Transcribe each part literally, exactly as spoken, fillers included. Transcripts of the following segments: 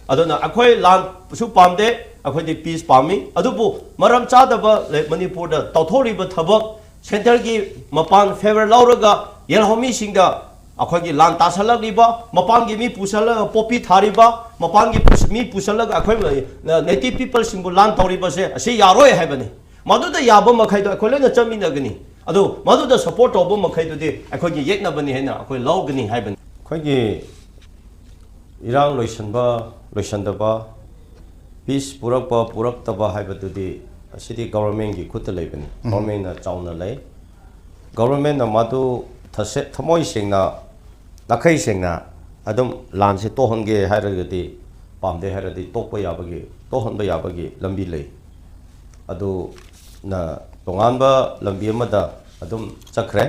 ꯑꯗꯨꯅ ꯑꯩꯈꯣꯏ ꯂꯥꯟꯁꯨ ꯄꯥꯝꯗꯦ, ꯑꯩꯈꯣꯏꯗꯤ ꯄꯤꯁ ꯄꯥꯝꯃꯤ꯫ ꯑꯗꯨꯕꯨ ꯃꯔꯝ ꯆꯥꯗꯕ ꯂꯩ-, ꯃꯅꯤꯄꯨꯔꯗ ꯇꯧꯊꯣꯛꯂꯤꯕ ꯊꯕꯛ, ꯁꯦꯟꯇꯔꯒꯤ ꯃꯄꯥꯟ ꯐꯦꯚꯔ ꯂꯧꯔꯒ ꯌꯦꯜꯍꯧꯃꯤꯁꯤꯡꯗ ꯑꯩꯈꯣꯏꯒꯤ ꯂꯥꯟ ꯇꯥꯁꯜꯂꯛꯂꯤꯕ, ꯃꯄꯥꯟꯒꯤ ꯃꯤ ꯄꯨꯁꯜꯂꯒ ꯄꯣꯄꯤ ꯊꯥꯔꯤꯕ, ꯃꯄꯥꯟꯒꯤ ꯄꯨꯁ-, ꯃꯤ ꯄꯨꯁꯜꯂꯒ ꯑꯩꯈꯣꯏ ꯅꯦꯇꯤꯚ ꯄꯤꯄꯜꯁꯤꯡꯕꯨ ꯂꯥꯟ ꯇꯧꯔꯤꯕꯁꯦ ꯑꯁꯤ ꯌꯥꯔꯣꯏ ꯍꯥꯏꯕꯅꯤ꯫ ꯃꯗꯨꯗ ꯌꯥꯕ ꯃꯈꯩꯗꯣ ꯑꯩꯈꯣꯏ ꯂꯣꯏꯅ ꯆꯠꯃꯤꯟꯅꯒꯅꯤ꯫ ꯑꯗꯨ ꯃꯗꯨꯗ ꯁꯄꯣꯔꯠ ꯇꯧꯕ ꯃꯈꯩꯗꯨꯗꯤ ꯑꯩꯈꯣꯏꯒꯤ ꯌꯦꯛꯅꯕꯅꯤ ꯍꯥꯏꯅ ꯑꯩꯈꯣꯏ ꯂꯧꯒꯅꯤ ꯍꯥꯏꯕꯅꯤ꯫ ꯑꯩꯈꯣꯏꯒꯤ ꯏꯔꯥꯡ ꯂꯣꯏꯁꯤꯟꯕ ꯂꯣꯏꯁꯤꯟꯗꯕ, ꯄꯤꯁ ꯄꯨꯔꯛꯄ ꯄꯨꯔꯛꯇꯕ ꯍꯥꯏꯕꯗꯨꯗꯤ ꯑꯁꯤꯗꯤ ꯒꯣꯚꯔꯟꯃꯦꯟꯒꯤ ꯈꯨꯠꯇ ꯂꯩꯕꯅꯤ꯫ ꯎꯝ꯫ ꯒꯣꯚꯔꯟꯃꯦꯟꯅ ꯆꯥꯎꯅ ꯂꯩ꯫ ꯒꯣꯚꯔꯟꯃꯦꯟꯅ ꯃꯗꯨ ꯊꯁꯦ-, ꯊꯃꯣꯏ ꯁꯦꯡꯅ, ꯅꯥꯈꯩ ꯁꯦꯡꯅ ꯑꯗꯨꯝ ꯂꯥꯟꯁꯤ ꯇꯣꯛꯍꯟꯒꯦ ꯍꯥꯏꯔꯒꯗꯤ, ꯄꯥꯝꯗꯦ ꯍꯥꯏꯔꯗꯤ ꯇꯣꯛꯄ ꯌꯥꯕꯒꯤ, ꯇꯣꯛꯍꯟꯕ ꯌꯥꯕꯒꯤ ꯂꯝꯕꯤ ꯂꯩ꯫ ꯑꯗꯨꯅ ꯇꯣꯉꯥꯟꯕ ꯂꯝꯕꯤ ꯑꯃꯗ ꯑꯗꯨꯝ ꯆꯠꯈ꯭ꯔꯦ꯫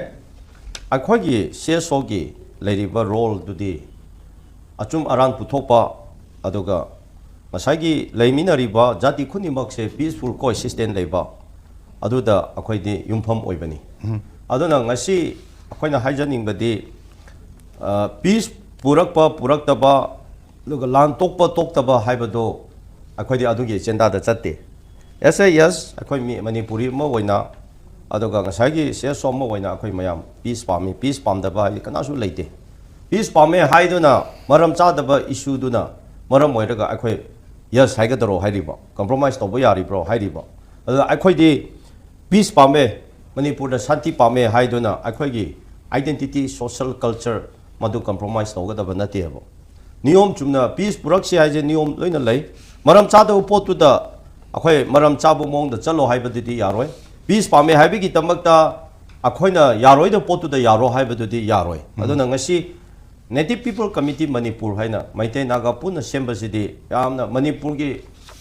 ꯑꯩꯈꯣꯏꯒꯤ ꯁꯤ ꯑꯦꯁ ꯑꯣꯒꯤ ꯂꯩꯔꯤꯕ ꯔꯣꯜꯗꯨꯗꯤ ꯑꯆꯨꯝ ꯑꯔꯥꯟ ꯄꯨꯊꯣꯛꯄ, ꯑꯗꯨꯒ ꯉꯁꯥꯏꯒꯤ ꯂꯩꯃꯤꯟꯅꯔꯤꯕ ꯖꯥꯇꯤ ꯈꯨꯗꯤꯡꯃꯛꯁꯦ ꯄꯤꯁꯐꯨꯜ ꯀꯣꯑꯦꯛꯁꯤꯁꯇꯦꯟ ꯂꯩꯕ, ꯑꯗꯨꯗ ꯑꯩꯈꯣꯏꯗꯤ ꯌꯨꯝꯐꯝ ꯑꯣꯏꯕꯅꯤ꯫ ꯎꯝ꯫ ꯑꯗꯨꯅ ꯉꯁꯤ ꯑꯩꯈꯣꯏꯅ ꯍꯥꯏꯖꯅꯤꯡꯕꯗꯤ, ꯑ, ꯄꯤꯁ ꯄꯨꯔꯛꯄ ꯄꯨꯔꯛꯇꯕ, ꯑꯗꯨꯒ ꯂꯥꯟ ꯇꯣꯛꯄ ꯇꯣꯛꯇꯕ ꯍꯥꯏꯕꯗꯣ ꯑꯩꯈꯣꯏꯗꯤ ꯑꯗꯨꯒꯤ ꯑꯦꯖꯦꯟꯗꯥꯗ ꯆꯠꯇꯦ꯫ ꯑꯦꯁ ꯑꯦ ꯌꯦꯁ, ꯑꯩꯈꯣꯏ ꯃꯤ ꯃꯅꯤꯄꯨꯔꯤ ꯑꯃ ꯑꯣꯏꯅ, ꯑꯗꯨꯒ ꯉꯁꯥꯏꯒꯤ ꯁꯤ ꯑꯦꯁ ꯑꯣ ꯑꯃ ꯑꯣꯏꯅ ꯑꯩꯈꯣꯏ ꯃꯌꯥꯝ ꯄꯤꯁ ꯄꯥꯝꯃꯤ, ꯄꯤꯁ ꯄꯥꯝꯗꯕ ꯍꯥꯏꯗꯤ ꯀꯅꯥꯁꯨ ꯂꯩꯇꯦ꯫ ꯄꯤꯁ ꯄꯥꯝꯃꯦ ꯍꯥꯏꯗꯨꯅ ꯃꯔꯝ ꯆꯥꯗꯕ ꯏꯁꯨꯗꯨꯅ ꯃꯔꯝ ꯑꯣꯏꯔꯒ ꯑꯩꯈꯣꯏ ꯌꯦꯁ ꯍꯥꯏꯒꯗꯔꯣ ꯍꯥꯏꯔꯤꯕ, ꯀꯝꯄ꯭ꯔꯣꯃꯥꯏꯁ ꯇꯧꯕ ꯌꯥꯔꯤꯕ꯭ꯔꯣ ꯍꯥꯏꯔꯤꯕ꯫ ꯑꯗꯨꯅ ꯑꯩꯈꯣꯏꯗꯤ ꯄꯤꯁ ꯄꯥꯝꯃꯦ, ꯃꯅꯤꯄꯨꯔꯗ ꯁꯥꯟꯇꯤ ꯄꯥꯝꯃꯦ ꯍꯥꯏꯗꯨꯅ ꯑꯩꯈꯣꯏꯒꯤ identity, social culture ꯃꯗꯨ ꯀꯝꯄ꯭ꯔꯣꯃꯥꯏꯁ ꯇꯧꯒꯗꯕ ꯅꯠꯇꯦꯕ꯫ ꯅꯤꯌꯣꯝ ꯆꯨꯝꯅ ꯄꯤꯁ ꯄꯨꯔꯛꯁꯤ ꯍꯥꯏꯁꯦ ꯅꯤꯌꯣꯝ ꯂꯣꯏꯅ ꯂꯩ꯫ ꯃꯔꯝ ꯆꯥꯗꯕ ꯄꯣꯠꯇꯨꯗ ꯑꯩꯈꯣꯏ ꯃꯔꯝ ꯆꯥꯕ ꯃꯑꯣꯡꯗ ꯆꯠꯂꯣ ꯍꯥꯏꯕꯗꯨꯗꯤ ꯌꯥꯔꯣꯏ꯫ ꯄꯤꯁ ꯄꯥꯝꯃꯦ ꯍꯥꯏꯕꯒꯤꯗꯃꯛꯇ ꯑꯩꯈꯣꯏꯅ ꯌꯥꯔꯣꯏꯗꯕ ꯄꯣꯠꯇꯨꯗ ꯌꯥꯔꯣ ꯍꯥꯏꯕꯗꯨꯗꯤ ꯌꯥꯔꯣꯏ꯫ ꯎꯝ꯫ ꯑꯗꯨꯅ ꯉꯁꯤ Native People Committee ꯃꯅꯤꯄꯨꯔ ꯍꯥꯏꯅ ꯃꯩꯇꯩ ꯅꯥꯒꯥ ꯄꯨꯟꯅ ꯁꯦꯝꯕꯁꯤꯗꯤ ꯌꯥꯝꯅ ꯃꯅꯤꯄꯨꯔꯒꯤ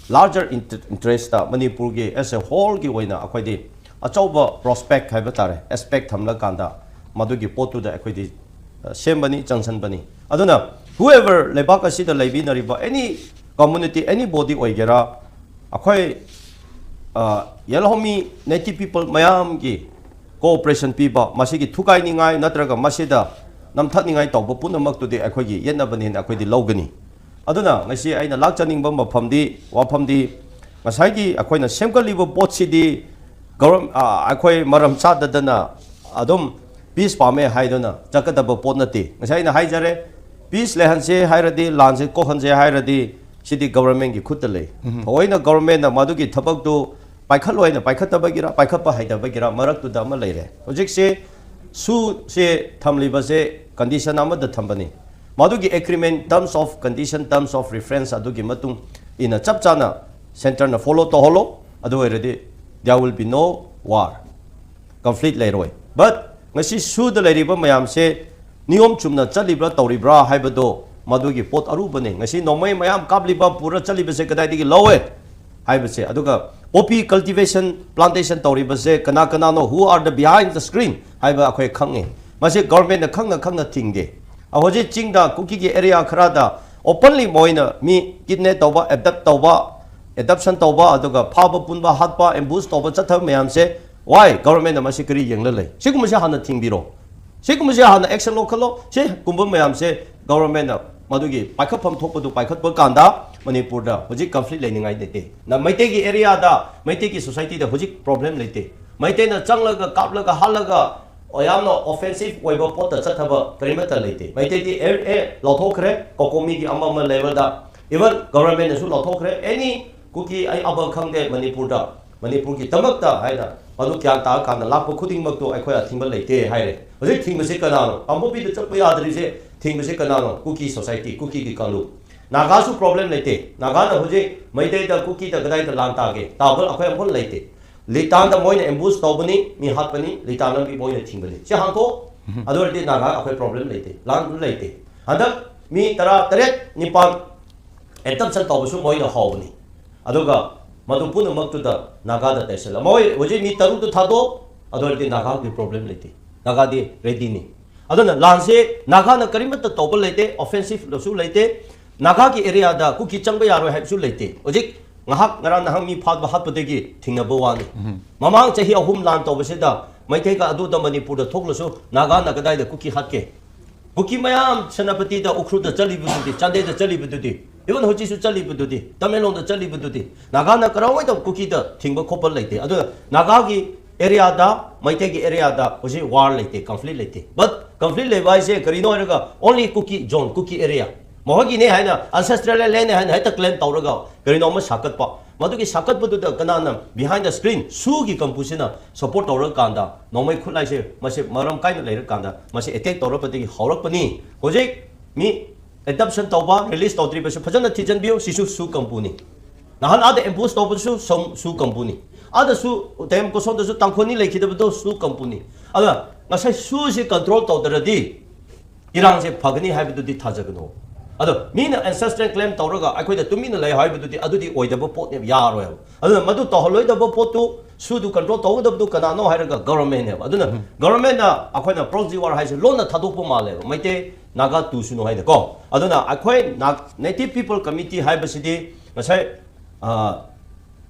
larger int-, interest ꯃꯅꯤꯄꯨꯔꯒꯤ as a whole ꯒꯤ ꯑꯣꯏꯅ ꯑꯩꯈꯣꯏꯗꯤ ꯑꯆꯧꯕ prospect ꯍꯥꯏꯕ ꯇꯥꯔꯦ, aspect ꯊꯝꯂꯀꯥꯟꯗ ꯃꯗꯨꯒꯤ ꯄꯣꯠꯇꯨꯗ ꯑꯩꯈꯣꯏꯗꯤ, ꯑ, ꯁꯦꯝꯕꯅꯤ, ꯆꯪꯁꯟꯕꯅꯤ꯫ ꯑꯗꯨꯅ whoever ꯂꯩꯕꯥꯛ ꯑꯁꯤꯗ ꯂꯩꯕꯤꯅꯔꯤꯕ any community, any body ꯑꯣꯏꯒꯦꯔꯥ, ꯑꯩꯈꯣꯏ, ꯑ, ꯌꯦꯜꯍꯧꯃꯤ Native People ꯃꯌꯥꯝꯒꯤ cooperation ꯄꯤꯕ, ꯃꯁꯤꯒꯤ ꯊꯨꯒꯥꯏꯅꯤꯡꯉꯥꯏ ꯅꯠꯇ꯭ꯔꯒ ꯃꯁꯤꯗ ꯅꯝꯊꯛꯅꯤꯡꯉꯥꯏ ꯇꯧꯕ ꯄꯨꯝꯅꯃꯛꯇꯨꯗꯤ ꯑꯩꯈꯣꯏꯒꯤ ꯌꯦꯠꯅꯕꯅꯦꯅ ꯑꯩꯈꯣꯏꯗꯤ ꯂꯧꯒꯅꯤ꯫ ꯑꯗꯨꯅ ꯉꯁꯤ ꯑꯩꯅ ꯂꯥꯛꯆꯅꯤꯡꯕ ꯃꯐꯝꯗꯤ, ꯋꯥꯐꯝꯗꯤ, ꯉꯁꯥꯏꯒꯤ ꯑꯩꯈꯣꯏꯅ ꯁꯦꯝꯒꯠꯂꯤꯕ ꯄꯣꯠꯁꯤꯗꯤ ꯒꯧꯔꯝ-, ꯑ, ꯑꯩꯈꯣꯏ ꯃꯔꯝ ꯆꯥꯗꯗꯅ ꯑꯗꯨꯝ ꯄꯤꯁ ꯄꯥꯝꯃꯦ ꯍꯥꯏꯗꯨꯅ ꯆꯠꯀꯗꯕ ꯄꯣꯠ ꯅꯠꯇꯦ꯫ ꯉꯁꯥꯏ ꯑꯩꯅ ꯍꯥꯏꯖꯔꯦ, ꯄꯤꯁ ꯂꯩꯍꯟꯁꯦ ꯍꯥꯏꯔꯗꯤ, ꯂꯥꯟꯁꯦ ꯀꯣꯛꯍꯟꯁꯦ ꯍꯥꯏꯔꯗꯤ, ꯁꯤꯗꯤ ꯒꯚꯔꯟꯃꯦꯟꯒꯤ ꯈꯨꯠꯇ ꯂꯩ꯫ ꯊꯑꯣꯏꯅ ꯒꯚꯔꯟꯃꯦꯟꯅ ꯃꯗꯨꯒꯤ ꯊꯕꯛꯇꯨ ꯄꯥꯏꯈꯠꯂꯣꯏꯅ ꯄꯥꯏꯈꯠꯇꯕꯒꯤꯔ, ꯄꯥꯏꯈꯠꯄ ꯍꯩꯇꯕꯒꯤꯔ, ꯃꯔꯛꯇꯨꯗ ꯑꯃ ꯂꯩꯔꯦ꯫ ꯍꯧꯖꯤꯛꯁꯦ ꯁꯨꯁꯦ ꯊꯝꯂꯤꯕꯁꯦ ꯀꯟꯗꯤꯁꯟ ꯑꯃꯗ ꯊꯝꯕꯅꯤ꯫ ꯃꯗꯨꯒꯤ agreement, terms of condition, terms of reference ꯑꯗꯨꯒꯤ ꯃꯇꯨꯡ ꯏꯟꯅ ꯆꯞ ꯆꯥꯅ ꯁꯦꯟꯇꯔꯅ ꯐꯣꯂꯣ ꯇꯧꯍꯜꯂꯣ꯫ ꯑꯗꯨ ꯑꯣꯏꯔꯗꯤ there will be no war, conflict ꯂꯩꯔꯣꯏ꯫ But ꯉꯁꯤ ꯁꯨꯗ ꯂꯩꯔꯤꯕ ꯃꯌꯥꯝꯁꯦ ꯅꯤꯌꯣꯝ ꯆꯨꯝꯅ ꯆꯠꯂꯤꯕ꯭ꯔꯥ ꯇꯧꯔꯤꯕ꯭ꯔꯥ ꯍꯥꯏꯕꯗꯣ ꯃꯗꯨꯒꯤ ꯄꯣꯠ ꯑꯔꯨꯕꯅꯤ꯫ ꯉꯁꯤ ꯅꯣꯡꯃꯩ ꯃꯌꯥꯝ ꯀꯥꯞꯂꯤꯕ, ꯄꯨꯔ ꯆꯠꯂꯤꯕꯁꯦ ꯀꯗꯥꯏꯗꯒꯤ ꯂꯧꯋꯦ ꯍꯥꯏꯕꯁꯦ, ꯑꯗꯨꯒ poppy cultivation, plantation ꯇꯧꯔꯤꯕꯁꯦ ꯀꯅꯥ ꯀꯅꯥꯅꯣ, who are the behind the screen ꯍꯥꯏꯕ ꯑꯩꯈꯣꯏ ꯈꯪꯉꯤ꯫ ꯃꯁꯤ ꯒꯚꯔꯟꯃꯦꯟꯅ ꯈꯪꯅ ꯈꯪꯅ ꯊꯤꯡꯗꯦ꯫ ꯍꯧꯖꯤꯛ ꯆꯤꯡꯗ ꯀꯨꯀꯤꯒꯤ ꯑꯦꯔꯤꯌꯥ ꯈꯔꯗ openly ꯃꯣꯏꯅ ꯃꯤ ꯀꯤꯗꯅꯦꯞ ꯇꯧꯕ, ꯑꯦꯕꯗꯛ ꯇꯧꯕ, ꯑꯦꯗꯞꯁꯟ ꯇꯧꯕ, ꯑꯗꯨꯒ ꯐꯥꯕ ꯄꯨꯟꯕ, ꯍꯥꯠꯄ, ꯑꯦꯝꯕꯨꯁ ꯇꯧꯕ ꯆꯠꯊꯕ ꯃꯌꯥꯝꯁꯦ, why ꯒꯚꯔꯟꯃꯦꯟꯅ ꯃꯁꯤ ꯀꯔꯤ ꯌꯦꯡꯂ ꯂꯩ? ꯁꯤꯒꯨꯝꯕꯁꯦ ꯍꯥꯟꯅ ꯊꯤꯡꯕꯤꯔꯣ꯫ ꯁꯤꯒꯨꯝꯕꯁꯦ ꯍꯥꯟꯅ ꯑꯦꯛꯁꯟ ꯂꯧꯈꯠꯂꯣ꯫ ꯁꯤꯒꯨꯝꯕ ꯃꯌꯥꯝꯁꯦ ꯒꯚꯔꯟꯃꯦꯟꯅ ꯃꯗꯨꯒꯤ ꯄꯥꯏꯈꯠꯐꯝ ꯊꯣꯛꯄꯗꯨ ꯄꯥꯏꯈꯠꯄ ꯀꯥꯟꯗ ꯃꯅꯤꯄꯨꯔꯗ ꯍꯧꯖꯤꯛ ꯀꯟꯐ꯭ꯂꯤꯛ ꯂꯩꯅꯤꯡꯉꯥꯏ ꯂꯩꯇꯦ꯫ ꯅ ꯃꯩꯇꯩꯒꯤ ꯑꯦꯔꯤꯌꯥꯗ, ꯃꯩꯇꯩꯒꯤ ꯁꯣꯁꯥꯏꯇꯤꯗ ꯍꯧꯖꯤꯛ ꯄ꯭ꯔꯣꯕ꯭ꯂꯦꯝ ꯂꯩꯇꯦ꯫ ꯃꯩꯇꯩꯅ ꯆꯪꯂꯒ ꯀꯥꯞꯂꯒ ꯍꯥꯠꯂꯒ ꯌꯥꯝꯅ ꯑꯣꯐꯦꯟꯁꯤꯞ ꯑꯣꯏꯕ ꯄꯣꯠꯇ ꯆꯠꯊꯕ ꯀꯔꯤꯃꯠꯇ ꯂꯩꯇꯦ꯫ ꯃꯩꯇꯩꯗꯤ ꯑꯦ, ꯑꯦ, ꯂꯧꯊꯣꯛꯈ꯭ꯔꯦ, ꯀꯣꯀꯣꯃꯤꯒꯤ ꯑꯃ ꯑꯃ ꯂꯦꯚꯦꯜꯗ, ꯏꯚꯟ ꯒꯚꯔꯟꯃꯦꯟꯅꯁꯨ ꯂꯧꯊꯣꯛꯈ꯭ꯔꯦ꯫ ꯑꯦꯅꯤ ꯀꯨꯀꯤ ꯑꯩ ꯑꯕ ꯈꯪꯗꯦ ꯃꯅꯤꯄꯨꯔꯗ, ꯃꯅꯤꯄꯨꯔꯒꯤꯗꯃꯛꯇ ꯍꯥꯏꯅ ꯃꯗꯨ ꯒ꯭ꯌꯥꯟ ꯇꯥꯔꯀꯥꯟꯗ ꯂꯥꯛꯄ ꯈꯨꯗꯤꯡꯃꯛꯇꯨ ꯑꯩꯈꯣꯏ ꯑꯊꯤꯡꯕ ꯂꯩꯇꯦ ꯍꯥꯏꯔꯦ꯫ ꯍꯧꯖꯤꯛ ꯊꯤꯡꯕꯁꯤ ꯀꯅꯥꯅꯣ? ꯀꯥꯡꯄꯣꯛꯄꯤꯗ ꯆꯠꯄ ꯌꯥꯗ꯭ꯔꯤꯁꯦ ꯊꯤꯡꯕꯁꯤ ꯀꯅꯥꯅꯣ? ꯀꯨꯀꯤ ꯁꯣꯁꯥꯏꯇꯤ, ꯀꯨꯀꯤꯒꯤ ꯀꯥꯡꯂꯨꯞ꯫ ꯅꯥꯒꯥꯁꯨ ꯄ꯭ꯔꯣꯕ꯭ꯂꯦꯝ ꯂꯩꯇꯦ꯫ ꯅꯥꯒꯥꯅ ꯍꯧꯖꯤꯛ ꯃꯩꯇꯩꯗ, ꯀꯨꯀꯤꯗ ꯀꯗꯥꯏꯗ ꯂꯥꯟ ꯇꯥꯒꯦ? ꯇꯥꯕ ꯑꯩꯈꯣꯏ ꯑꯃꯐꯥꯎ ꯂꯩꯇꯦ꯫ ꯂꯤꯇꯥꯟꯗ ꯃꯣꯏꯅ ꯑꯦꯝꯕꯨꯁ ꯇꯧꯕꯅꯤ, ꯃꯤ ꯍꯥꯠꯄꯅꯤ, ꯂꯤꯇꯥꯟ ꯂꯝꯕꯤ ꯃꯣꯏꯅ ꯊꯤꯡꯕꯅꯤ꯫ ꯁꯤ ꯍꯥꯡꯇꯣꯛ꯫ ꯑꯗꯨ ꯑꯣꯏꯔꯗꯤ ꯅꯥꯒꯥ ꯑꯩꯈꯣꯏ ꯄ꯭ꯔꯣꯕ꯭ꯂꯦꯝ ꯂꯩꯇꯦ, ꯂꯥꯟ ꯂꯩꯇꯦ꯫ ꯍꯟꯗꯛ ꯃꯤ ꯇꯔꯥ ꯇꯔꯦꯠ ꯅꯤꯄꯥꯟ ꯑꯦꯗꯞꯁꯟ ꯇꯧꯕꯁꯨ ꯃꯣꯏꯅ ꯍꯧꯕꯅꯤ꯫ ꯑꯗꯨꯒ ꯃꯗꯨ ꯄꯨꯝꯅꯃꯛꯇꯨꯗ ꯅꯥꯒꯥꯗ ꯇꯩꯁꯜꯂ꯫ ꯃꯣꯏ ꯍꯧꯖꯤꯛ ꯃꯤ ꯇꯔꯨꯛꯇꯨ ꯊꯥꯗꯣꯛ, ꯑꯗꯨ ꯑꯣꯏꯔꯗꯤ ꯅꯥꯒꯥꯒꯤ ꯄ꯭ꯔꯣꯕ꯭ꯂꯦꯝ ꯂꯩꯇꯦ꯫ ꯅꯥꯒꯥꯗꯤ ꯔꯦꯗꯤꯅꯤ꯫ ꯑꯗꯨꯅ ꯂꯥꯟꯁꯦ ꯅꯥꯒꯥꯅ ꯀꯔꯤꯃꯠꯇ ꯇꯧꯕ ꯂꯩꯇꯦ, ꯑꯣꯐꯦꯟꯁꯤꯞꯁꯨ ꯂꯩꯇꯦ꯫ ꯅꯥꯒꯥꯒꯤ ꯑꯦꯔꯤꯌꯥꯗ ꯀꯨꯀꯤ ꯆꯪꯕ ꯌꯥꯔꯣꯏ ꯍꯥꯏꯕꯁꯨ ꯂꯩꯇꯦ꯫ ꯍꯧꯖꯤꯛ ꯉꯥꯏꯍꯥꯛ ꯉꯔꯥꯡ ꯅꯍꯥꯟ ꯃꯤ ꯐꯥꯕ ꯍꯥꯠꯄꯗꯒꯤ ꯊꯤꯡꯅꯕ ꯋꯥꯅꯤ꯫ ꯃꯃꯥꯡ ꯆꯍꯤ ꯑꯍꯨꯝ ꯂꯥꯟ ꯇꯧꯕꯁꯤꯗ ꯃꯩꯇꯩꯒ ꯑꯗꯨꯗ ꯃꯅꯤꯄꯨꯔꯗ ꯊꯣꯛꯂꯁꯨ ꯅꯥꯒꯥꯅ ꯀꯗꯥꯏꯗ ꯀꯨꯀꯤ ꯍꯥꯠꯀꯦ? ꯀꯨꯀꯤ ꯃꯌꯥꯝ ꯁꯦꯅꯥꯄꯇꯤꯗ, ꯎꯈ꯭ꯔꯨꯜꯗ ꯆꯠꯂꯤꯕꯗꯨꯗꯤ, ꯆꯥꯟꯗꯦꯜꯗ ꯆꯠꯂꯤꯕꯗꯨꯗꯤ, even ꯍꯧꯖꯤꯛꯁꯨ ꯆꯠꯂꯤꯕꯗꯨꯗꯤ, ꯇꯃꯦꯡꯂꯣꯡꯗ ꯆꯠꯂꯤꯕꯗꯨꯗꯤ, ꯅꯥꯒꯥꯅ ꯀꯔꯥꯏꯋꯥꯏꯗ ꯀꯨꯀꯤꯗ ꯊꯤꯡꯕ ꯈꯣꯠꯄ ꯂꯩꯇꯦ꯫ ꯑꯗꯨꯅ ꯅꯥꯒꯥꯒꯤ ꯑꯦꯔꯤꯌꯥꯗ, ꯃꯩꯇꯩꯒꯤ ꯑꯦꯔꯤꯌꯥꯗ ꯍꯧꯖꯤꯛ ꯋꯥꯔ ꯂꯩꯇꯦ, ꯀꯟꯐ꯭ꯂꯤꯛ ꯂꯩꯇꯦ꯫ But ꯀꯟꯐ꯭ꯂꯤꯛ ꯂꯩꯕ ꯍꯥꯏꯁꯦ ꯀꯔꯤꯅꯣ ꯍꯥꯏꯔꯒ, only ꯀꯨꯀꯤ ꯖꯣꯟ, ꯀꯨꯀꯤ ꯑꯦꯔꯤꯌꯥ, ꯃꯈꯣꯏꯒꯤꯅꯦ ꯍꯥꯏꯅ, ancestral land ꯅꯦ ꯍꯥꯏꯅ ꯍꯦꯛꯇ ꯀ꯭ꯂꯦꯝ ꯇꯧꯔꯒ ꯀꯔꯤꯅꯣ ꯑꯃ ꯁꯥꯒꯠꯄ꯫ ꯃꯗꯨꯒꯤ ꯁꯥꯒꯠꯄꯗꯨꯗ ꯀꯅꯥꯅ behind the screen, ꯁꯨꯒꯤ ꯀꯝꯄꯨꯁꯤꯅ ꯁꯄꯣꯔꯠ ꯇꯧꯔꯀꯥꯟꯗ, ꯅꯣꯡꯃꯩ ꯈꯨꯠꯂꯥꯏꯁꯦ ꯃꯁꯤ ꯃꯔꯝ ꯀꯥꯏꯅ ꯂꯩꯔꯀꯥꯟꯗ ꯃꯁꯤ ꯑꯦꯇꯦꯛ ꯇꯧꯔꯛꯄꯗꯒꯤ ꯍꯧꯔꯛꯄꯅꯤ꯫ ꯍꯧꯖꯤꯛ ꯃꯤ ꯑꯦꯗꯥꯞꯁꯟ ꯇꯧꯕ, ꯔꯤꯂꯤꯁ ꯇꯧꯗ꯭ꯔꯤꯕꯁꯨ ꯐꯖꯅ ꯊꯤꯖꯤꯟꯕꯤꯌꯨ꯫ ꯁꯤꯁꯨ ꯁꯨ ꯀꯝꯄꯨꯅꯤ꯫ ꯅꯍꯥꯟ ꯑꯥꯗ ꯏꯝꯄꯣꯁ ꯇꯧꯕꯁꯨ ꯁꯨ ꯀꯝꯄꯨꯅꯤ꯫ ꯑꯥꯗꯁꯨ ꯇꯦꯝ ꯀꯣꯁꯣꯟꯗꯁꯨ ꯇꯥꯡꯈꯨꯜꯅꯤ ꯂꯩꯈꯤꯗꯕꯗꯣ ꯁꯨ ꯀꯝꯄꯨꯅꯤ꯫ ꯑꯗ ꯉꯁꯥꯏ ꯁꯨꯁꯤ ꯀꯟꯇ꯭ꯔꯣꯜ ꯇꯧꯗ꯭ꯔꯗꯤ ꯏꯔꯥꯡꯁꯦ ꯐꯒꯅꯤ ꯍꯥꯏꯕꯗꯨꯗꯤ ꯊꯥꯖꯒꯅꯨ꯫ ꯑꯗꯣ ꯃꯤꯅ ancestral claim ꯇꯧꯔꯒ ꯑꯩꯈꯣꯏꯗ ꯇꯨꯃꯤꯟꯅ ꯂꯩ ꯍꯥꯏꯕꯗꯨꯗꯤ, ꯑꯗꯨꯗꯤ ꯑꯣꯏꯗꯕ ꯄꯣꯠꯅꯦꯕ, ꯌꯥꯔꯣꯏꯕ꯫ ꯑꯗꯨꯅ ꯃꯗꯨ ꯇꯧꯍꯜꯂꯣꯏꯗꯕ ꯄꯣꯠꯇꯨ, ꯁꯨꯗꯨ ꯀꯟꯇ꯭ꯔꯣꯜ ꯇꯧꯒꯗꯕꯗꯨ ꯀꯅꯥꯅꯣ ꯍꯥꯏꯔꯒ ꯒꯣꯚꯔꯟꯃꯦꯟꯅꯦꯕ꯫ ꯑꯗꯨꯅ ꯒꯣꯚꯔꯟꯃꯦꯟꯅ ꯑꯩꯈꯣꯏꯅ ꯄ꯭ꯔꯣꯛꯁꯤ ꯋꯥꯔ ꯍꯥꯏꯁꯦ ꯂꯣꯟꯅ ꯊꯥꯗꯣꯛꯄ ꯃꯥꯜꯂꯦꯕ, ꯃꯩꯇꯩ ꯅꯥꯒꯥ ꯇꯨꯁꯅꯨ ꯍꯥꯏꯅꯀꯣ꯫ ꯑꯗꯨꯅ ꯑꯩꯈꯣꯏ Native People Committee ꯍꯥꯏꯕꯁꯤꯗꯤ ꯉꯁꯥꯏ, ꯑ,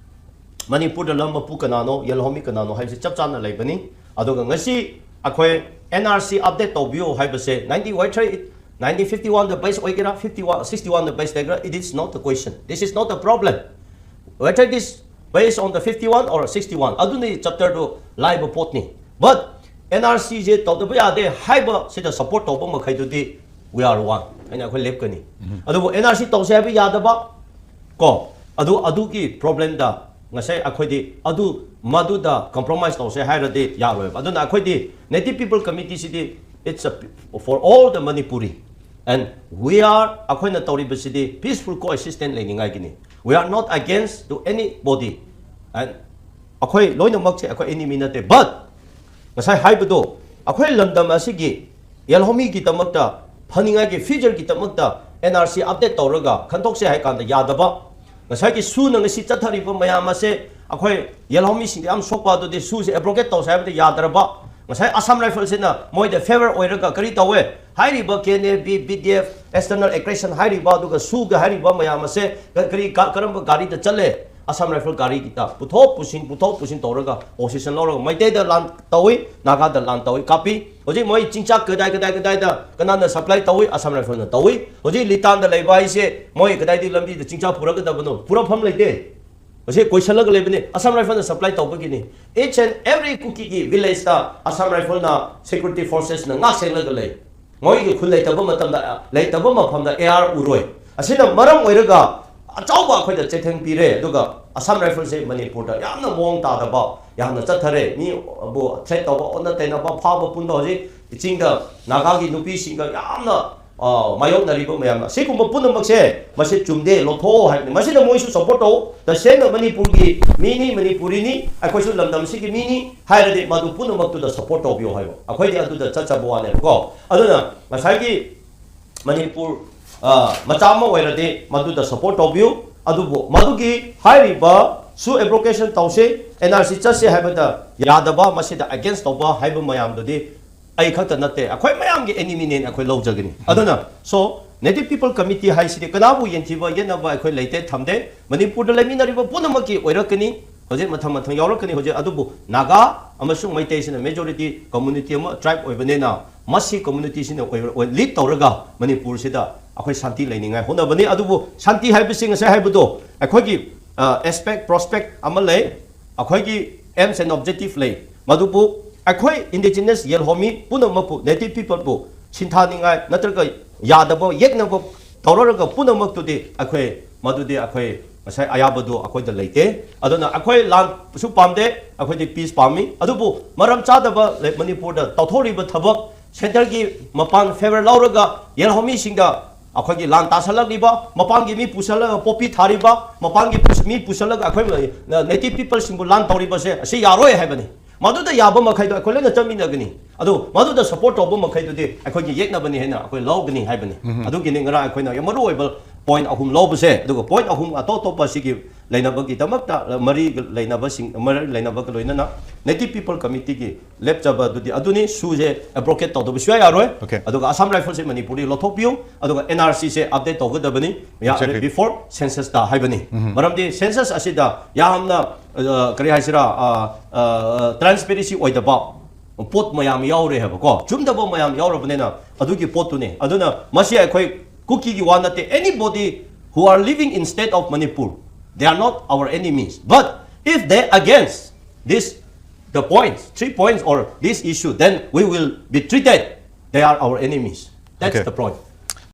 ꯃꯅꯤꯄꯨꯔꯗ ꯂꯝ ꯃꯄꯨ ꯀꯅꯥꯅꯣ, ꯌꯦꯜꯍꯧꯃꯤ ꯀꯅꯥꯅꯣ ꯍꯥꯏꯕꯁꯤ ꯆꯞ ꯆꯥꯅ ꯂꯩꯕꯅꯤ꯫ ꯑꯗꯨꯒ ꯉꯁꯤ ꯑꯩꯈꯣꯏ N R C update ꯇꯧꯕꯤꯌꯨ ꯍꯥꯏꯕꯁꯦ, ninety, whether it, nineteen fifty-one the base ꯑꯣꯏꯒꯦꯔꯥ, fifty-one, sixty-one the base ꯂꯩꯒꯦꯔꯥ, it is not the question. This is not the problem. Whether it is based on the fifty-one or sixty-one, ꯑꯗꯨꯅꯤ ꯆꯦꯞꯇꯔꯗꯨ ꯂꯥꯏꯕ ꯄꯣꯠꯅꯤ꯫ But N R C ꯁꯦ ꯇꯧꯗꯕ ꯌꯥꯗꯦ ꯍꯥꯏꯕ ꯁꯤꯗ support ꯇꯧꯕ ꯃꯈꯩꯗꯨꯗꯤ we are one ꯍꯥꯏꯅ ꯑꯩꯈꯣꯏ ꯂꯦꯞꯀꯅꯤ꯫ ꯑꯗꯨꯕꯨ N R C ꯇꯧꯁꯦ ꯍꯥꯏꯕ ꯌꯥꯗꯕ, ꯀꯣ, ꯑꯗꯨ, ꯑꯗꯨꯒꯤ ꯄ꯭ꯔꯣꯕ꯭ꯂꯦꯝꯗ ꯉꯁꯥꯏ ꯑꯩꯈꯣꯏꯗꯤ ꯑꯗꯨ, ꯃꯗꯨꯗ ꯀꯝꯄ꯭ꯔꯣꯃꯥꯏꯁ ꯇꯧꯁꯦ ꯍꯥꯏꯔꯗꯤ ꯌꯥꯔꯣꯏꯕ꯫ ꯑꯗꯨꯅ ꯑꯩꯈꯣꯏꯗꯤ Native People Committee CD, it's a, for all the Manipuri, and we are, ꯑꯩꯈꯣꯏꯅ ꯇꯧꯔꯤꯕꯁꯤꯗꯤ peaceful coexistence ꯂꯩꯅꯤꯡꯉꯥꯏꯒꯤꯅꯤ꯫ We are not against to anybody, and ꯑꯩꯈꯣꯏ ꯂꯣꯏꯅꯃꯛꯁꯦ ꯑꯩꯈꯣꯏ enemy ꯅꯠꯇꯦ꯫ But ꯉꯁꯥꯏ ꯍꯥꯏꯕꯗꯣ, ꯑꯩꯈꯣꯏ ꯂꯝꯗꯝ ꯑꯁꯤꯒꯤ ꯌꯦꯜꯍꯧꯃꯤꯒꯤꯗꯃꯛꯇ, ꯐꯅꯤꯡꯉꯥꯏꯒꯤ future ꯒꯤꯗꯃꯛꯇ N R C update ꯇꯧꯔꯒ ꯈꯟꯗꯣꯛꯁꯦ ꯍꯥꯏ ꯀꯥꯟꯗ ꯌꯥꯗꯕ꯫ ꯉꯁꯥꯏꯒꯤ ꯁꯨꯅ ꯉꯁꯤ ꯆꯠꯊꯔꯤꯕ ꯃꯌꯥꯝ ꯑꯁꯦ ꯑꯩꯈꯣꯏ ꯌꯦꯜꯍꯧꯃꯤꯁꯤꯡꯗ ꯌꯥꯝ ꯁꯣꯛꯄ, ꯑꯗꯨꯗꯤ ꯁꯨꯁꯦ abrogate ꯇꯧꯁꯦ ꯍꯥꯏꯕꯗ ꯌꯥꯗ꯭ꯔꯕ꯫ ꯉꯁꯥꯏ Assam Rifles ꯁꯤꯅ ꯃꯣꯏꯗ favour ꯑꯣꯏꯔꯒ ꯀꯔꯤ ꯇꯧꯋꯦ? ꯍꯥꯏꯔꯤꯕ K N A B, B D F, external aggression ꯍꯥꯏꯔꯤꯕ, ꯑꯗꯨꯒ ꯁꯨꯒ ꯍꯥꯏꯔꯤꯕ ꯃꯌꯥꯝ ꯑꯁꯦ ꯀ-, ꯀꯔꯤ ꯒꯥ-, ꯀꯔꯝꯕ ꯒꯥꯔꯤꯗ ꯆꯠꯂꯦ? ꯑꯁꯥꯝ ꯔꯥꯏꯐꯜ ꯒꯥꯔꯤ ꯈꯤꯇ ꯄꯨꯊꯣꯛ ꯄꯨꯁꯤꯟ ꯄꯨꯊꯣꯛ ꯄꯨꯁꯤꯟ ꯇꯧꯔꯒ ꯄꯣꯁꯤꯁꯟ ꯂꯧꯔꯒ ꯃꯩꯇꯩꯗ ꯂꯥꯟ ꯇꯧꯏ, ꯅꯥꯒꯥꯗ ꯂꯥꯟ ꯇꯧꯏ꯫ ꯀꯥꯞꯄꯤ꯫ ꯍꯧꯖꯤꯛ ꯃꯣꯏ ꯆꯤꯡꯆꯥꯛ ꯀꯗꯥꯏ ꯀꯗꯥꯏ ꯀꯗꯥꯏꯗ ꯀꯅꯥꯅ ꯁꯄ꯭ꯂꯥꯏ ꯇꯧꯏ? ꯑꯁꯥꯝ ꯔꯥꯏꯐꯜꯅ ꯇꯧꯏ꯫ ꯍꯧꯖꯤꯛ ꯂꯤꯇꯥꯟꯗ ꯂꯩꯕ ꯍꯥꯏꯁꯦ ꯃꯣꯏ ꯀꯗꯥꯏꯗꯒꯤ ꯂꯝꯕꯤꯗ ꯆꯤꯡꯆꯥꯛ ꯄꯨꯔꯛꯀꯗꯕꯅꯣ? ꯄꯨꯔꯛꯐꯝ ꯂꯩꯇꯦ꯫ ꯍꯧꯖꯤꯛ ꯀꯣꯏꯁꯜꯂꯒ ꯂꯩꯕꯅꯤ꯫ ꯑꯁꯥꯝ ꯔꯥꯏꯐꯜꯅ ꯁꯄ꯭ꯂꯥꯏ ꯇꯧꯕꯒꯤꯅꯤ꯫ Each and every ꯀꯨꯀꯤꯒꯤ ꯚꯤꯂꯦꯖꯇ ꯑꯁꯥꯝ ꯔꯥꯏꯐꯜꯅ ꯁꯦꯀ꯭ꯌꯨꯔꯤꯇꯤ ꯐꯣꯔꯁꯦꯁꯅ ꯉꯥꯛ ꯁꯦꯜꯂꯒ ꯂꯩ꯫ ꯃꯣꯏꯒꯤ ꯈꯨꯜ ꯂꯩꯇꯕ ꯃꯇꯝꯗ, ꯂꯩꯇꯕ ꯃꯐꯝꯗ ꯑꯦ ꯑꯥꯔ ꯎꯔꯣꯏ꯫ ꯑꯁꯤꯅ ꯃꯔꯝ ꯑꯣꯏꯔꯒ ꯑꯆꯧꯕ ꯑꯩꯈꯣꯏꯗ ꯆꯩꯊꯦꯡ ꯄꯤꯔꯦ꯫ ꯑꯗꯨꯒ ꯑꯁꯥꯝ ꯔꯥꯏꯐꯜꯁꯦ ꯃꯅꯤꯄꯨꯔꯗ ꯌꯥꯝꯅ ꯃꯑꯣꯡ ꯇꯥꯗꯕ, ꯌꯥꯝꯅ ꯆꯠꯊꯔꯦ꯫ ꯃꯤꯕꯨ ꯊ꯭ꯔꯦꯠ ꯇꯧꯕ, ꯑꯣꯟꯅ ꯇꯩꯅꯕ, ꯐꯥꯕ ꯄꯨꯟꯕ ꯍꯧꯖꯤꯛ ꯆꯤꯡꯗ ꯅꯥꯒꯥꯒꯤ ꯅꯨꯄꯤꯁꯤꯡꯒ ꯌꯥꯝꯅ, ꯑ, ꯃꯥꯌꯣꯛꯅꯔꯤꯕ ꯃꯌꯥꯝ ꯑꯁꯤꯒꯨꯝꯕ ꯄꯨꯝꯅꯃꯛꯁꯦ ꯃꯁꯤ ꯆꯨꯝꯗꯦ, ꯂꯧꯊꯣꯛꯑꯣ ꯍꯥꯏꯕꯅꯤ꯫ ꯃꯁꯤꯗ ꯃꯣꯏꯁꯨ ꯁꯄꯣꯔꯠ ꯇꯧ꯫ ꯇꯁꯦꯡꯅ ꯃꯅꯤꯄꯨꯔꯒꯤ ꯃꯤꯅꯤ, ꯃꯅꯤꯄꯨꯔꯤꯅꯤ, ꯑꯩꯈꯣꯏꯁꯨ ꯂꯝꯗꯝꯁꯤꯒꯤ ꯃꯤꯅꯤ ꯍꯥꯏꯔꯗꯤ ꯃꯗꯨ ꯄꯨꯝꯅꯃꯛꯇꯨꯗ ꯁꯄꯣꯔꯠ ꯇꯧꯕꯤꯌꯣ ꯍꯥꯏꯕ꯫ ꯑꯩꯈꯣꯏꯗꯤ ꯑꯗꯨꯗ ꯆꯠꯆꯕ ꯋꯥꯅꯦꯕꯀꯣ꯫ ꯑꯗꯨꯅ ꯉꯁꯥꯏꯒꯤ ꯃꯅꯤꯄꯨꯔ, ꯑ, ꯃꯆꯥ ꯑꯃ ꯑꯣꯏꯔꯗꯤ ꯃꯗꯨꯗ ꯁꯄꯣꯔꯠ ꯇꯧꯕꯤꯌꯨ꯫ ꯑꯗꯨꯕꯨ ꯃꯗꯨꯒꯤ ꯍꯥꯏꯔꯤꯕ ꯁꯨ ꯑꯦꯕ꯭ꯔꯣꯀꯦꯁꯟ ꯇꯧꯁꯦ, ꯑꯦꯟ ꯑꯥꯔ ꯁꯤ ꯆꯠꯁꯦ ꯍꯥꯏꯕꯗ ꯌꯥꯗꯕ, ꯃꯁꯤꯗ ꯑꯒꯦꯟꯁ ꯇꯧꯕ ꯍꯥꯏꯕ ꯃꯌꯥꯝꯗꯨꯗꯤ ꯑꯩ ꯈꯛꯇ ꯅꯠꯇꯦ, ꯑꯩꯈꯣꯏ ꯃꯌꯥꯝꯒꯤ ꯑꯦꯅꯤꯃꯤꯅꯦꯅ ꯑꯩꯈꯣꯏ ꯂꯧꯖꯒꯅꯤ꯫ ꯑꯗꯨꯅ, so, Native People Committee ꯍꯥꯏꯁꯤꯗꯤ ꯀꯅꯥꯕꯨ ꯌꯦꯟꯊꯤꯕ ꯌꯦꯠꯅꯕ ꯑꯩꯈꯣꯏ ꯂꯩꯇꯦ, ꯊꯝꯗꯦ꯫ ꯃꯅꯤꯄꯨꯔꯗ ꯂꯩꯃꯤꯟꯅꯔꯤꯕ ꯄꯨꯝꯅꯃꯛꯀꯤ ꯑꯣꯏꯔꯛꯀꯅꯤ꯫ ꯍꯧꯖꯤꯛ ꯃꯊꯪ ꯃꯊꯪ ꯌꯥꯎꯔꯛꯀꯅꯤ꯫ ꯍꯧꯖꯤꯛ ꯑꯗꯨꯕꯨ ꯅꯥꯒꯥ ꯑꯃꯁꯨꯡ ꯃꯩꯇꯩꯁꯤꯅ ꯃꯦꯖꯣꯔꯤꯇꯤ ꯀꯝꯃꯨꯅꯤꯇꯤ ꯑꯃ, ꯇ꯭ꯔꯥꯏꯕ ꯑꯣꯏꯕꯅꯤꯅ ꯃꯁꯤ ꯀꯝꯃꯨꯅꯤꯇꯤꯁꯤꯅ ꯑꯣꯏ-, ꯑꯣꯏ-, ꯂꯤꯗ ꯇꯧꯔꯒ ꯃꯅꯤꯄꯨꯔꯁꯤꯗ ꯑꯩꯈꯣꯏ ꯁꯥꯟꯇꯤ ꯂꯩꯅꯤꯡꯉꯥꯏ ꯍꯣꯠꯅꯕꯅꯤ꯫ ꯑꯗꯨꯕꯨ ꯁꯥꯟꯇꯤ ꯍꯥꯏꯕꯁꯤ ꯉꯁꯥꯏ ꯍꯥꯏꯕꯗꯣ ꯑꯩꯈꯣꯏꯒꯤ, ꯑ, ꯑꯦꯁꯄꯦꯛ, ꯄ꯭ꯔꯣꯁꯄꯦꯛ ꯑꯃ ꯂꯩ, ꯑꯩꯈꯣꯏꯒꯤ ꯑꯦꯝꯁ ꯑꯦꯟ ꯑꯣꯕꯖꯦꯛꯇꯤꯚ ꯂꯩ꯫ ꯃꯗꯨꯕꯨ ꯑꯩꯈꯣꯏ ꯏꯟꯗꯤꯖꯤꯅꯁ ꯌꯦꯜꯍꯣꯃꯤ ꯄꯨꯝꯅꯃꯛꯄꯨ, ꯅꯦꯇꯤꯚ ꯄꯤꯄꯜꯕꯨ ꯁꯤꯟꯊꯥꯅꯤꯡꯉꯥꯏ ꯅꯠꯇ꯭ꯔꯒ ꯌꯥꯗꯕ ꯌꯦꯛꯅꯕ ꯇꯧꯔꯔꯒ ꯄꯨꯝꯅꯃꯛꯇꯨꯗꯤ ꯑꯩꯈꯣꯏ, ꯃꯗꯨꯗꯤ ꯑꯩꯈꯣꯏ ꯉꯁꯥꯏ ꯑꯌꯥꯕꯗꯨ ꯑꯩꯈꯣꯏꯗ ꯂꯩꯇꯦ꯫ ꯑꯗꯨꯅ ꯑꯩꯈꯣꯏ ꯂꯥꯟꯁꯨ ꯄꯥꯝꯗꯦ, ꯑꯩꯈꯣꯏꯗꯤ ꯄꯤꯁ ꯄꯥꯝꯃꯤ꯫ ꯑꯗꯨꯕꯨ ꯃꯔꯝ ꯆꯥꯗꯕ ꯂꯩ-, ꯃꯅꯤꯄꯨꯔꯗ ꯇꯧꯊꯣꯛꯂꯤꯕ ꯊꯕꯛ, ꯁꯦꯟꯇꯔꯒꯤ ꯃꯄꯥꯟ ꯐꯦꯚꯔ ꯂꯧꯔꯒ ꯌꯦꯜꯍꯧꯃꯤꯁꯤꯡꯗ ꯑꯩꯈꯣꯏꯒꯤ ꯂꯥꯟ ꯇꯥꯁꯜꯂꯛꯂꯤꯕ, ꯃꯄꯥꯟꯒꯤ ꯃꯤ ꯄꯨꯁꯜꯂꯒ ꯄꯣꯄꯤ ꯊꯥꯔꯤꯕ, ꯃꯄꯥꯟꯒꯤ ꯄꯨꯁ-, ꯃꯤ ꯄꯨꯁꯜꯂꯒ ꯑꯩꯈꯣꯏ ꯅꯦꯇꯤꯚ ꯄꯤꯄꯜꯁꯤꯡꯕꯨ ꯂꯥꯟ ꯇꯧꯔꯤꯕꯁꯦ ꯑꯁꯤ ꯌꯥꯔꯣꯏ ꯍꯥꯏꯕꯅꯤ꯫ ꯃꯗꯨꯗ ꯌꯥꯕ ꯃꯈꯩꯗꯣ ꯑꯩꯈꯣꯏ ꯂꯣꯏꯅ ꯆꯠꯃꯤꯟꯅꯒꯅꯤ꯫ ꯑꯗꯨ ꯃꯗꯨꯗ ꯁꯄꯣꯔꯠ ꯇꯧꯕ ꯃꯈꯩꯗꯨꯗꯤ ꯑꯩꯈꯣꯏꯒꯤ ꯌꯦꯛꯅꯕꯅꯤ ꯍꯥꯏꯅ ꯑꯩꯈꯣꯏ ꯂꯧꯒꯅꯤ ꯍꯥꯏꯕꯅꯤ꯫ ꯎꯝ꯫ ꯑꯗꯨꯒꯤꯅꯤ ꯉꯔꯥꯡ ꯑꯩꯈꯣꯏꯅ ꯌꯥꯝ ꯃꯔꯨ ꯑꯣꯏꯕ ꯄꯣꯏꯟ ꯑꯍꯨꯝ ꯂꯧꯕꯁꯦ꯫ ꯑꯗꯨꯒ ꯄꯣꯏꯟ ꯑꯍꯨꯝ ꯑꯇꯣꯞ ꯑꯇꯣꯞꯄ ꯁꯤꯒꯤ ꯂꯩꯅꯕꯒꯤꯗꯃꯛꯇ ꯃꯔꯤ ꯂꯩꯅꯕꯁꯤꯡ, ꯃꯔꯤ ꯂꯩꯅꯕꯒ ꯂꯣꯏꯅꯅ Native People Committeeꯒꯤ ꯂꯦꯞꯆꯕ ꯑꯗꯨꯗꯤ ꯑꯗꯨꯅꯤ, ꯁꯨꯁꯦ abrogate ꯇꯧꯗꯕ ꯁꯨꯡꯌꯥ ꯌꯥꯔꯣꯏ꯫ Okay. ꯑꯗꯨꯒ Assam Riflesꯁꯦ ꯃꯅꯤꯄꯨꯔꯗꯒꯤ ꯂꯧꯊꯣꯛꯄꯤꯌꯨ, ꯑꯗꯨꯒ NRCꯁꯦ update ꯇꯧꯒꯗꯕꯅꯤ, Exactly. before censusꯇ ꯍꯥꯏꯕꯅꯤ꯫ ꯃꯔꯝꯗꯤ census ꯑꯁꯤꯗ ꯌꯥꯝꯅ, ꯑ, ꯀꯔꯤ ꯍꯥꯏꯁꯤꯔꯥ, ꯑ, ꯑ, transparency ꯑꯣꯏꯗꯕ ꯄꯣꯠ ꯃꯌꯥꯝ ꯌꯥꯎꯔꯦ ꯍꯥꯏꯕꯀꯣ, ꯆꯨꯝꯗꯕ ꯃꯌꯥꯝ ꯌꯥꯎꯔꯕꯅꯤꯅ ꯑꯗꯨꯒꯤ ꯄꯣꯠꯇꯨꯅꯤ꯫ ꯑꯗꯨꯅ ꯃꯁꯤ ꯑꯩꯈꯣꯏ ꯀꯨꯀꯤꯒꯤ ꯋꯥ ꯅꯠꯇꯦ, anybody who are living in state of Manipur, they are not our enemies. But if they against this, the points, three points or this issue, then we will be treated they are our enemies. That's Okay. The point.